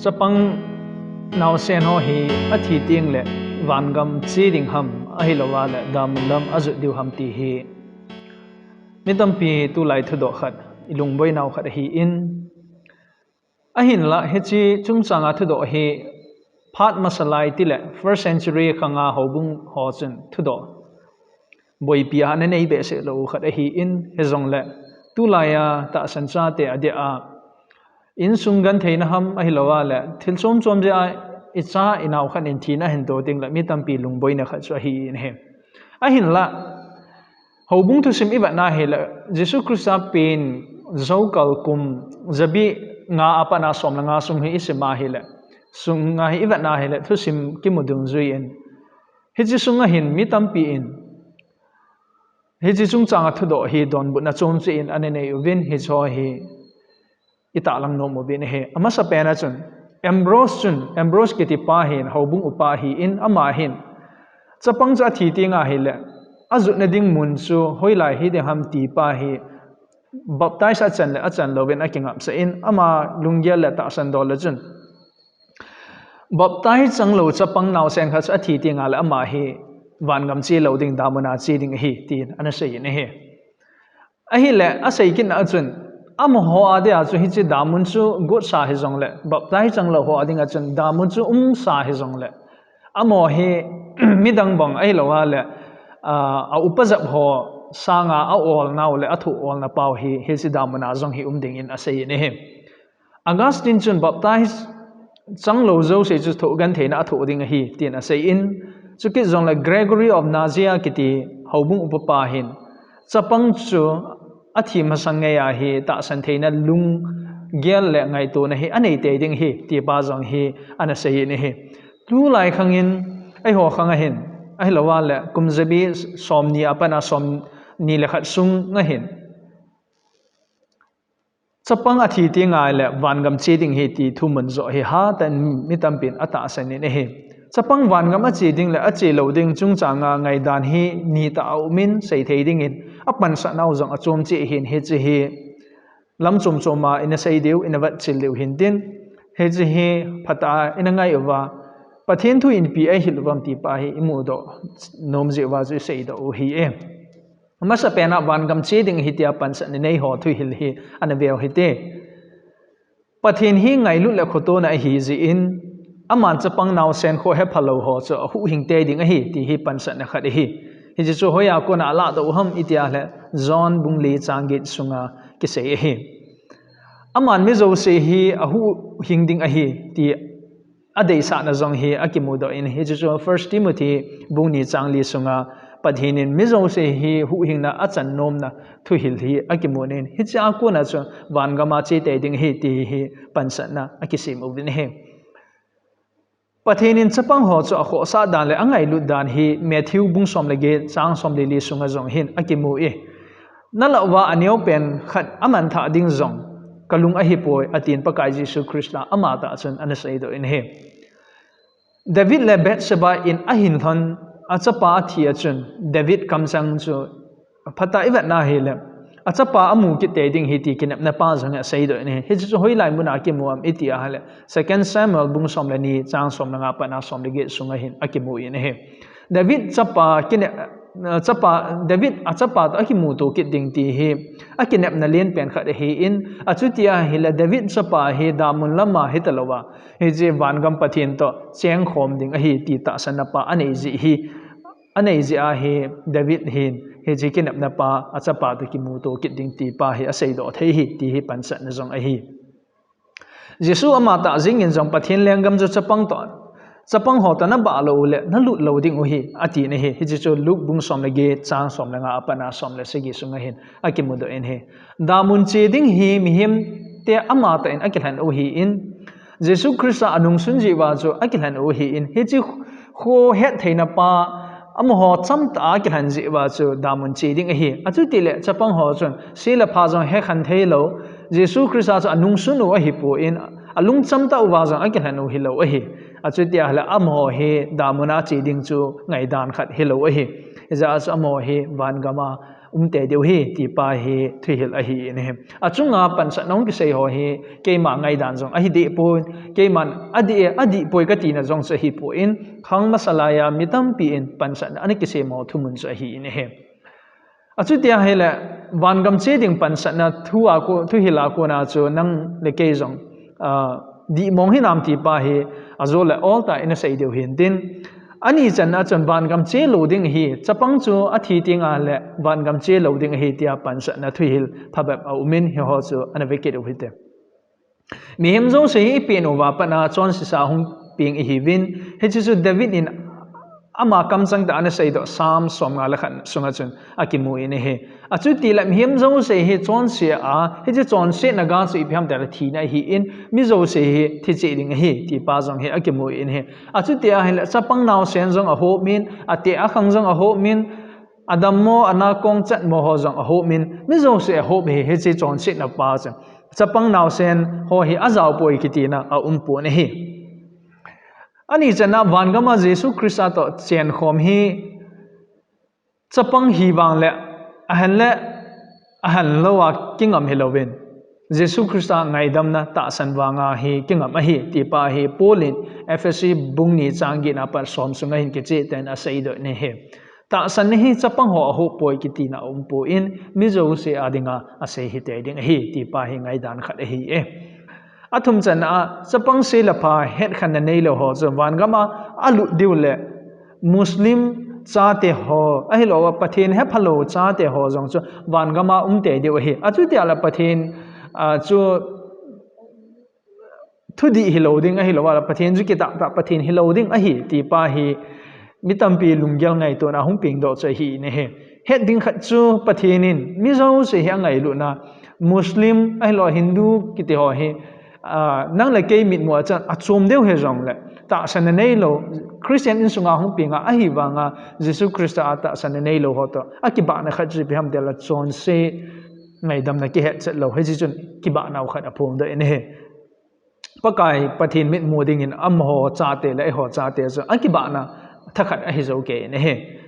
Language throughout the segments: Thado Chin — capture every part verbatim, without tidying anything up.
Chapang naosen ho hi athi teng le vangam che ding ham, ahilouva le damun lam ajot diu ham ti hi mi tampi tulai thudoh khat, ilungboinau khat ahin. Ahinlah, hiche chungchanga thudoh hi phat masa lai tile first century khanga houbung ho chun thudoh boipi a ana nei behseh lou khat ahin, hijongle tulaiya tahsan chate adia a insung gentheina ham ahilouva le thil chom chom jeh a icha inao khat in thina ahin to teng le mi tampi lungboina khat chu ahin ahi. Ahinlah, houbung thusim ivet na hile, Jesu Christa pen joukal kum jabi nga apat a som le nga sung hi isim a hile, sunga hi ivet na hile, thusim kimu dungjui in, hiche sunga hin mi tampi in hiche chungchanga thudoh hi donbutna chom cheh in ana nei uvin, hiche ho hi itahlang nom uvin ahi. Amasa pen a chun, Ambrose chun, Ambrose kiti pa hin houbung upa ahin, ama hin chapang chu athi teng a hile ajotna ding mun chu hoilai hiding ham ti pa hi baptize achan le achan louvin akingapsah in, ama lunggel le tahsan dol le chun baptize changlou chapang naosen khat chu athi teng a le ama hi vangam che lou ding, damun a che ding ahi, tin ana seiyin ahi. Ahile, asei kitna a chun, amaho adia chu hiche damun chu gotsa hijongle, baptize changlou ho adinga chun damun chu umsa hijongle, amaho hi midang bang ahilouva le, a, a upajep ho sanga a olnau le athoh olna pau hi, hiche damun a jong hi um dingin aseiyin ahi. Augustine chun baptize changlou jouse chu thoh gentheina athoh ding ahi, tin aseiyin, chukit jongle Gregory of Nazianzus kiti houbung upa pa hin chapang chu athi masang ngeiya hi tahsan theina lunggel le ngaitona hi anei tei ding ahi, ti pa jong hi ana seiyin ahi. Tulai khangin, eiho khang a hin, ahilouva le kum jabi somni apat a somni le khat sunga hin chapang athi teng a le vangam che ding ahi ti thumun joh hi hatah in mi tampin atahsan in ahi. Chapang vangam ache ding le ache lou ding chungchanga ngaidan hi nitah a um in, seithei dingin apansatnau jong achom cheh ahin, hiche hi lam chom chom a ina sei diu, ina vetchil diu hintin, hiche hi phatah a ina ngai uva, Pathen thu in ipi eihil uvam ti pa hi imudoh nom jeh uva chu iseidoh u ahi e. Amasa pen a vangam che ding ahi tia pansatna nei ho thuhil hi ana veu hite. Pathen hi ngailut le khotona ahi jeh in, aman chapang naosen khohephalou ho chu ahuhhing tei ding ahi ti hi pansatna khat ahi. Hiche chu hoiya kona alahdoh u ham itia le, John bung li chang get sunga kisei ahi. Aman mi jouse hi ahuhhing ding ahi ti adeisahna jong hi akimudoh in, hiche chu First Timothy bung ni chang li sunga Pathen in mi jouse hi huhhingna achan nomna thuhil hi akimun, hichea kona chu vangam a che tei ding ahi ti hi pansatna akisem uvin ahi. Pathen in chapang ho chu akhohsah dan le angailut dan hi Matthew bung som le get chang som le li sunga jong hin akimu e. Nalah uva aneopen khat amanthah ding jong kalung ahipoi, atin Pakai Jesu Christa amatah chun ana seidoh in ahi. David le Bathsheba in ahinlhon achapa athi a chun David kamchang chu phatah a ivet na hile, achapa amu kit tei ding ahi ti kinepna pa jong aseidoh in ahi. Hiche chu hoilai muna akimu am itia hile, Second Samuel bung som le ni chang som le nga apat a som le get sunga hin akimu in ahi. David chapa kine-, chapa, David achapa toh akimuto kit ding ti hi akinepna lenpen khat ahin, achuti ahile David chapa hi damun lama hitalouva, hiche vangam Pathen toh chengkhom ding ahi ti tahsanna pa anei jeh hi, anei jeh a hi David hin hiche kinepna pa achapa toh kimuto kit ding ti pa hi aseidoh thei ahi ti hi pansatna jong ahi. Jesu amatah jengin jong Pathen lenggam chu chapang toh, chapang ho toh nabah lou u le nalut lou ding u ahi, atin ahi. Hiche chu Luke bung som le get chang som le nga apat a som le sagi sunga hin akimudoh in ahi. Damun che ding hi mihemte amatah in akilhen u ahin, Jesu Christa anungsun jeh uva chu akilhen u ahin, hiche khohet theina pa amaho chamtah a akilhen jeh uva chu damun che ding ahi. Achutile chapang ho chun se le pha jong hekhen theilou, Jesu Christa chu anungsun u ahipon, alungcham tah uva jong akilhen u hilou ahi. Achuti ahile amaho hi damun a che ding chu ngaidan khat hilou ahi. Hijeh a chu amaho hi vangam a um tei diu ahi, ti pa hi thuhil ahi in ahi. Achunga pansatna hung kisei ho hi, keima ngaidan jong ahi deh poi, keiman adih e, adih poi kati na jong chu ahi poi, khang masa laiya mi tampi in pansatna ana kisei mo thumun chu ahi in ahi. Achuti ahile, vangam che ding pansatna thu a ko, thuhil a kona chu nang le kei jong, ah, dih mong hinam ti pa hi, ajo le ol tah in ana sei diu hintin. Ani channa chun vangam che lou ding ahi, chapang chu athi teng le vangam che lou ding ahi tia pansatna thuhil phabep aum in hiho chu ana vekit u hite. Mihem jouse hi ipen uva pat a chonsesa hung peng ihiuvin, hiche chu David in ama kamchang tah a ana seidoh Psalm som nga le khat sunga chun akimu in ahi. Achuti le mihem jouse hi chonse a, hiche chonsetna ga chu ipi ham tile thina ahi in, mi jouse hi thi cheh ding ahi, ti pa jong hi akimu in ahi. Achuti ahile chapang naosen jong ahop in, ateh akhang jong ahop in, adammo, ana kong chatmo ho jong ahop in, mi jouse ahop hi, hiche chonsetna pa chu chapang naosen ho hi ajao poi kitina aum pon ahi. Ani channa vangam a Jesu Christa toh chenkhom hi chapang hi vang le ahen le ahen lou a kingam hilouvin, Jesu Christa ngaidamna tahsan vanga hi kingam ahi, ti pa hi Paul in Ephesi bung ni chang get na pat som sunga hin kicheh tah in aseidoh in ahi. Tahsanna hi chapang ho ahop poi kitina aum pon, mi jouse a dinga asei hi tei ding ahi, ti pa hi ngaidan khat ahi e. Athum channa a, chapang se le pha hetkhenna neilou ho chu vangam a alut diu le Muslim chate ho, ahilouleh Pathen hephalou chate ho jong chu vangam a um tei diu ahi. Achuti le Pathen, ah, chu thudih hilou ding ahilouleh Pathen chu kitah tah Pathen hilou ding ahi, ti pa hi mi tampi lunggel ngaitona hung pengdoh chu ahi in ahi. Het ding khat chu Pathen in mi jouse hi angailutna, Muslim ahilouleh Hindu kiti ho hi, ah, nang le kei mitmu a chun achom diu hijongle, tahsanna neilou, Christian insunga hung peng a, ahivanga Jesu Christa a tahsanna neilou ho toh akibahna khat chu ipi ham tile chonse ngaidamna kihetchet lou, hiche chun kibahna u khat aphongdoh in ahi. Pakai Pathen mitmu dingin amaho chate le eiho chate chu akibahna thakhat ahi jou kei in ahi.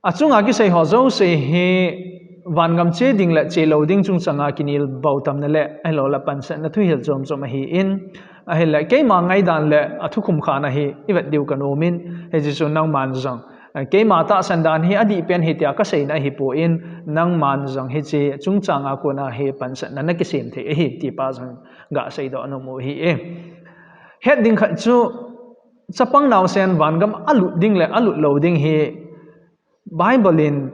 Achunga kisei ho jouse hi vangam che ding le che lou ding chungchanga kinelbau tamna le ahilouleh pansatna thuhil chom chom ahi in, ahile keima ngaidan le athukhum khatna hi ivet diu kanom in, hiche chu nangman jong, eh, keima tahsan dan hi adih pen ahi tia kaseina ahipon, nangman jong hiche chungchanga kona hi pansatna nakisem thei ahi, ti pa jong gaseidoh nom u ahi e. Het ding khat chu chapang naosen vangam alut ding le alut lou ding hi Bible in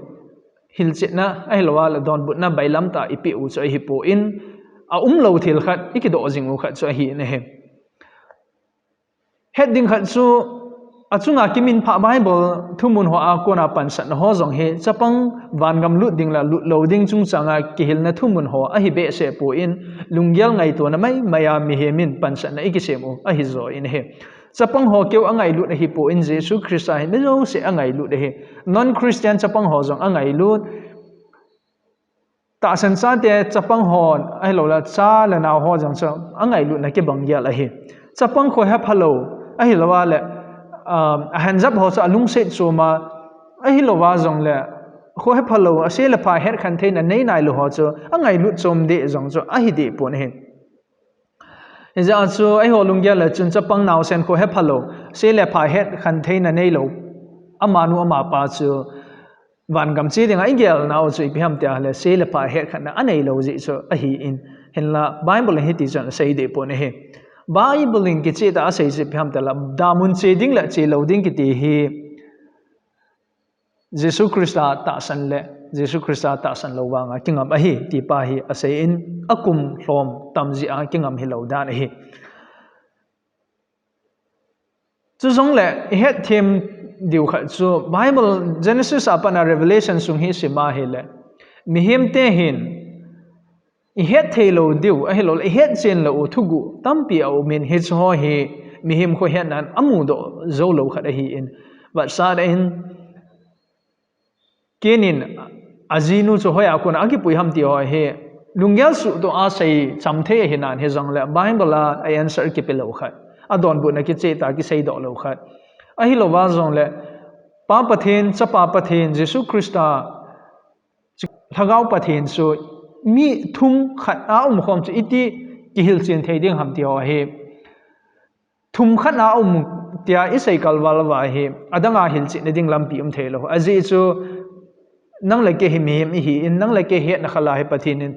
hilchetna ahilouleh donbutna bailam tah ipeh u chu ahipon, aumlou thil khat ikidoh jing u khat chu ahi in ahi. Het ding khat chu achunga kiminphah Bible thumun ho a kona pansatna ho jong hi chapang vangam lut ding le lut lou ding chungchanga kihilna thumun ho ahi behseh pon, lunggel ngaitona maimai a mihem in pansatna ikisem u ahi jo in ahi. Chapang ho keu angailut ahipon, Jesu Christa hi mi jouse angailut ahi. Non-Christian chapang ho jong angailut. Tahsan chate chapang ho, ahilouleh cha le nao ho jong chu angailutna kibang gel ahi. Chapang kho hephalou, ahilouleh, um, ahenjap ho chu alungset chom a, ahilouleh jongle kho hephalou, ase le pha hetkhen theina nei nailou ho chu angailut chom deh jong chu ahi deh pon ahi. Hijeh a chu eiho lunggel le chun chapang naosen kho hephalou, se le pha hetkhen theina neilou, amanu amapa chu vangam che dinga igel nau chu ipi ham tile se le pha hetkhenna aneilou jeh chu ahi in, hinla Bible in hiti chun asei deh pon ahi. Bible in kicheh tah a asei chu ipi ham tile damun che ding le che lou ding kiti hi Jesu Christa tahsan le Jesu Christa tahsan lou vanga kingam ahi, ti pa hi asei in, akum lhom tam jeh a kingam hilou dan ahi. Chujongle ihet them diu khat chu Bible Genesis a pat a Revelation sung hi sim ahile, mihem te hin ihet thei lou diu, ahilouleh ihet chen lou u thuguh tampi aum in, hiche ho hi mihem khohetnan amudoh jou lou khat ahi in, vetsahna in, Cain in ajinu chu hoiya kona akipui ham ti ho hi lunggel suhtoh a sei cham thei ahi nan, hijongle Bible a answer kipe lou khat, adonbutna kicheh tah kiseidoh lou khat, ahilouva jongle Pa Pathen, Chapa Pathen, Jesu Christa Lhagao Pathen chu mi thum khat a um khom chu iti kihilchen thei ding ham ti ho hi. Thum khat a um tia i sei kalval va hi, adanga hilchetna ding lampi um thei lou. Ajeh chu nang le kei hi mihem i hi in, nang le kei hetna khala hi Pathen in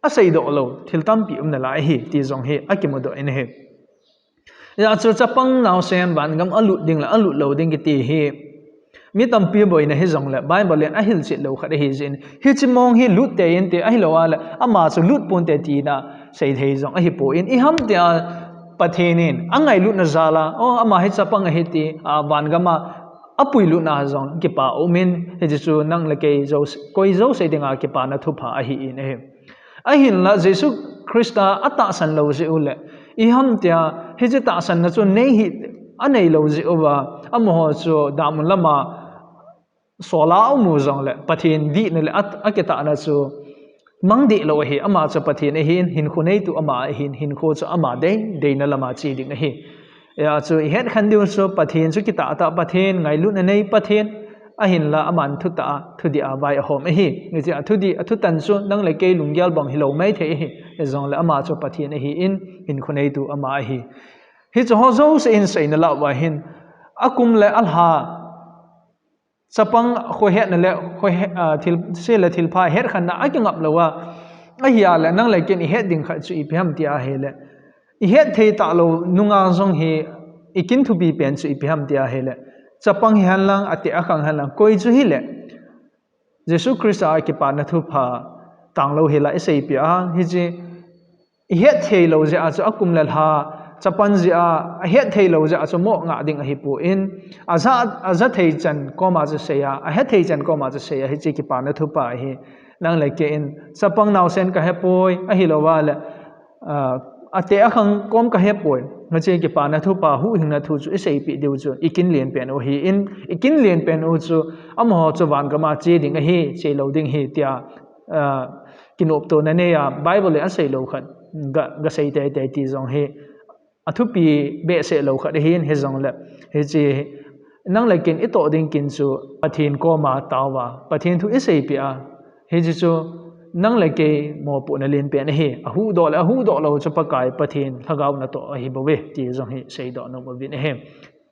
a seidoh lou thil tampi um nalai hi ti jong hi akimudoh in ahi. Hijeh chun chapang naosen vangam a lut ding le a lut lou ding kiti hi mi tampi boina hijong le Bible in a hilchet lou khat ahi jeh in, hiche mong hi lut tei inte, ahilou a le ama chu lut ponte tina sei thei jong ahi poi. Iham tia Pathen in a ngailutna jal a, o, ama hi chapang ahi ti, a, vangam a a puilutna jong kipa um in, hiche chu nang le kei jouse, koi jouse dinga kipana thupha ahi in ahi. Ahinla Jesu Christa a tahsan lou jeh u le, iham tia hiche tahsanna chu nei hi a nei lou jeh uva, amaho chu damun lama sol a um u jong le, Pathen dihna le a, a kitahna chu mang deh lou ahi. Ama chu Pathen ahi in, hinkho neitu ama ahi in, hinkho chu ama dei, deina lama che ding ahi. Hijeh chun i het khen diu chu Pathen chu kitah tah Pathen, ngailutna nei Pathen, ahinla aman thutah a, thudih a vai ahom ahi. Hiche a thudih, a thutan chu nang le kei lunggel bang hilou maithei ahi. Hijong le ama chu Pathen ahi in, hinkho neitu ama ahi. Hiche ho jouse in seina lah uva hin, a kum le a lha, chapang khohetna le khohe-, a, thil, se le thilpha hetkhenna a kingap lou a, ahi a le nang le kei in i het ding khat chu ipi ham tia ahile, i het thei talou nunga jong hi i kin thupi pen chu ipi ham tia ahile, chapang hihen lang, ateh akhang hihen lang, koi chu hile Jesu Christa a kipana thupha tanglou hi la i seipeh a, hiche i het thei lou jeh a chu a kum le lha, chapang jeh a, a het thei lou jeh a chu mo ngah ding ahi poi, a ja, a ja thei chan koma chu sei a, a het thei chan koma chu sei a, hiche kipana thupha hi nang le kei in, chapang naosen ka he poi, ahilou a le, a, ateh akhang kom ka he poi. Hiche kipana thupha, huhhingna thu chu i seipeh diu chu i kin len pen u ahi in, i kin len pen u chu amaho chu vangam a che ding ahi, che lou ding ahi tia, a, kinoptona nei a, Bible in a sei lou khat, ga, ga sei teitei ti jong hi, a thupi behseh lou khat ahi in, hijong le, hiche, nang le kei in i toh ding kin chu Pathen koma tao a, Pathen thu i seipeh a, hiche chu nang le kei mopohna len pen ahi, a huhdoh le a huhdoh lou chu Pakai Pathen Lhagao natoh ahi bou ve, ti jong hi seidoh nom uvin ahi.